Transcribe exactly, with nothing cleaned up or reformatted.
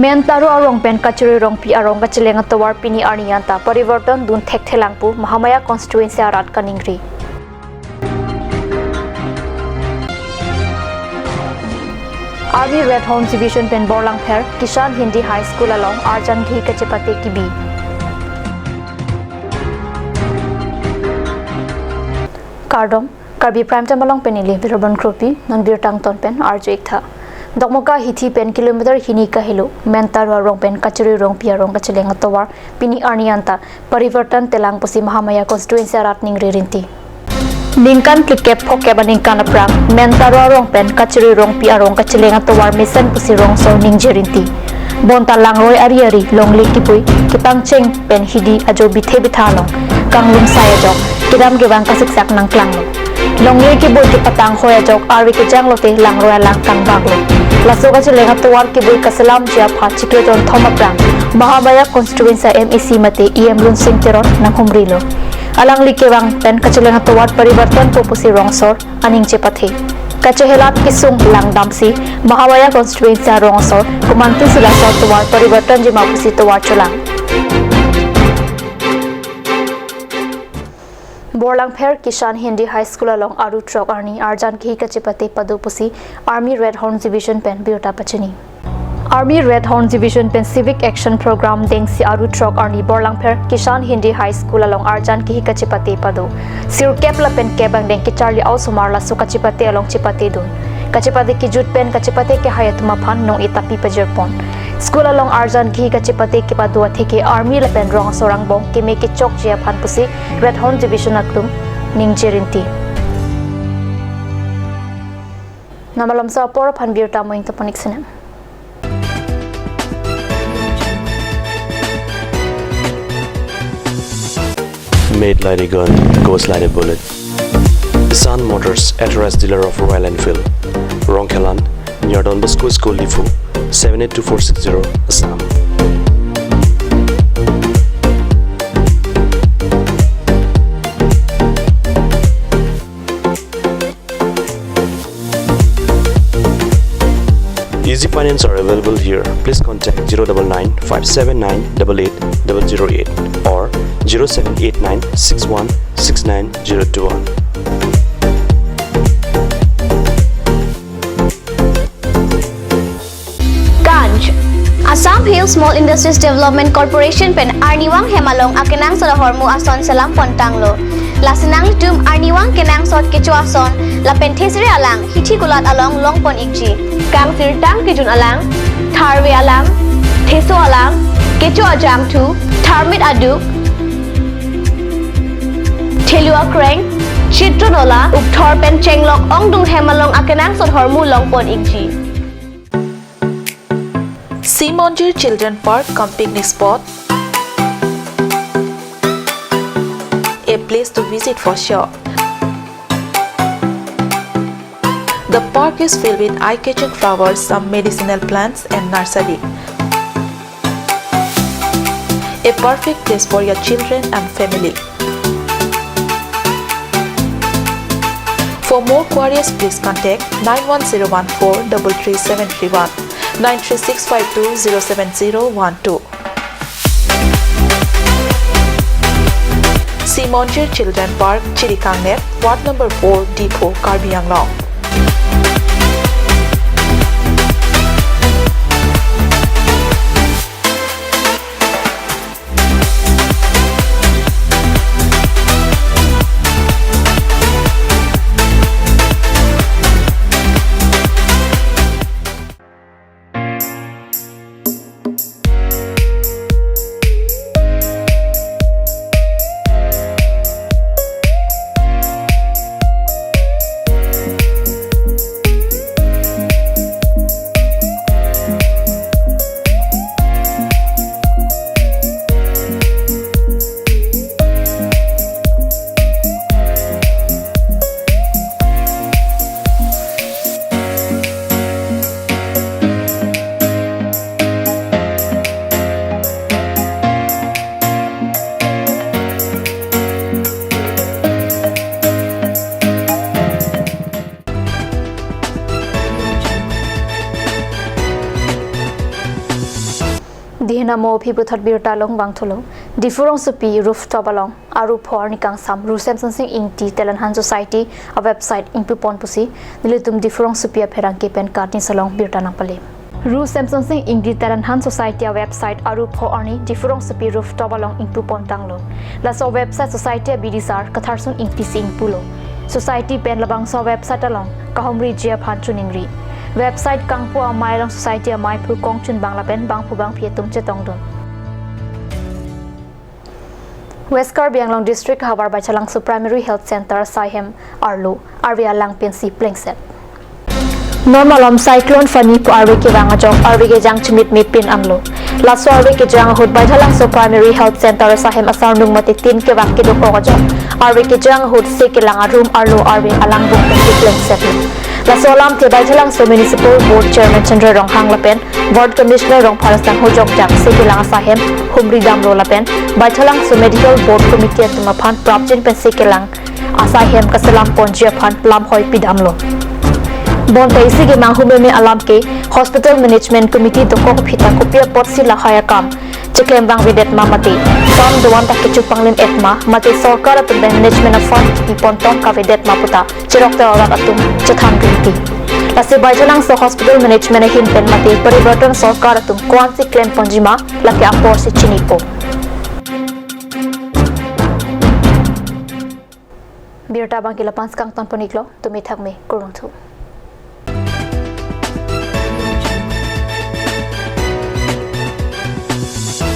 Mentaro arong pen Kachuri Rongpi arong kacheleng atovar pini arni anta parivartan dun thekthelang pu Mahamaya constituency arat kaningri. Army Red Horn Division pen Borlangpher Kishan Hindi High School along arjan kihi kachepate kibi. Kardom, Karbi Prime Time along pen neli Virabon Kropi, non birta angton pen arju-ik tha. Dokmoka hithi pen kilometer hini kahelo, Mentaro arong pen Kachuri Rongpi arong kacheleng atovar pini arni anta parivartan thelang pusi Mahamaya constituency arat ningri rinti. Ningkan phlikep phokep aningkan aphrang Mentaro arong pen Kachuri Rongpi arong kacheleng atovar mesen pusi rong asor ningje rinti. Bonta langroi ari ari longle kibui kepangcheng pen hidi ajo bithe bitha along kanglum sai ajok kedam kevang kasiksak nangklanglo. Longle kibui kepatang hoi ajok arve kejang lote langroi alang kangbaklo. Laso kacheleng atovar kibui kaselamji aphan chiklo jonthom aphrang Mahamaya constituency M A C mate E M Lunsing Teron nanghumrilo. Alangli kevang pen kacheleng atovar parivartan po pusi rong asor aning chepathe. Kachehelat kesung langdamsi Mahamaya constituency arong asor komantusi laso atovar parivartanji ma pusi tovar cholang. Borlangpher Kishan Hindi High School along aru throk arni arjan kihi kachepate pado pusi Army Red Horn Division pen birta pachini. Army Red Horn Division pen Civic Action Program dengsi aru throk arni Borlangpher Kishan Hindi High School along arjan kihi kachepate pado. Sirkep lapen kep angdeng kecharli a-osomar laso kachepate along chepatedun. Kachepate kejut pen kachepate kehai atum aphan nong-e tapi pajirpon. School along arjan kihi kachepate kepado atheke army lapen rong asor angbong keme kechokji aphan pusi Red Horn Division atum ningje rinti. Namalam sa apor aphan birta mo ingtapon-ik sinem. Made like a gun, goes like a bullet. Sun Motors, authorized dealer of Royal Enfield. Rongkhelan, near Don Bosco School, Diphu, seven eight two four six zero, Assam. Easy Finance are available here. Please contact zero double nine five seven nine double eight double zero eight or zero seven eight nine six one six nine zero two one. Ganj. Assam Hill Small Industries Development Corporation pen arnivang hem along akenangsot ahormu ason selam pontanglo. Lasi nanglitum arnivang kenangsot kecho ason lapen thesere alang hithi kulat along longpon-ikji. Kangsirtang kejun alang, tharve alang, theso alang, kecho ajangthu, tharmit aduk, thelu akreng, chitro nola, ukthor pen chenglok ongdung hem along akenangsot ahormu longpon-ikji. Simonjir Children Park cum picnic spot, a place to visit for sure. The park is filled with eye-catching flowers, some medicinal plants and nursery. A perfect place for your children and family. For more queries, please contact nine one zero one four double three seven three one, nine three six five two zero seven zero one two. Simonjir Children Park, Chirikangner, Ward number four, Diphu, Karbi Anglong. Hinamo aphi puthot birta along vangthulo. Diphu rongsopi rooftop along Aru pho arni kangsam Ru Semsonsing Ingti Talent Hunt Society a-website ingpupon pusi nelitum Diphu rongsopi apherangke pen katni salong birta nangpale. Ru Semsonsing Ingti Talent Hunt Society a-website Aru pho arni Diphu rongsopi rooftop along ingpupon tanglo. Laso website society abidisar Katharsung Ingti si ingpulo. Society pen labangso website along kahumriji aphan choningri. Website kangpu amei along society amei aphu kongchun bang lapen bangphu bangphi atum chetongdun. West Karbi Anglong District havar Baithalangso Primary Health Center asaihem arlo arve alang pensi plengset. Non malom Cyclone Fani pu arve kevang ajok arve kejang chimit mepin anlo. Laso arve kejang ahut Baithalangso Primary Health Center asaihem asarnung mate tin kevang kedokok ajok arve kejang ahut se kelang arum arlo arve alang bung pensi plengset. Laso alamthe Baithalangso Municipal Board Chairman Chandra Ronghang lapen Ward Commissioner Rongphar asangho jokjak se kelang asaihem humri damlo lapen Baithalangso Medical Board Committee atum aphan prapjin pen se kelang asaihem kaselam ponji aphan lamhoi pidamlo. Bonta isi kemanghu meme alam ke Hospital Management Committee dokok aphi ta kopi apotsi lahai akam cheklem vangvedet ma mate kam doan ta kecho panglim et ma mate sorkar atum pen management a-fund kipon tong kavedet ma puta cherok ta rat atum chethan rinti. Lasi Baithalangso Hospital Management ahin pen mate Parivartan Sorkar atum ko-ansi klem ponji ma lake aporsi chinipo. Birta abangke lapu-an si kangton pon-iklo, tumi thakme, kurvangthu.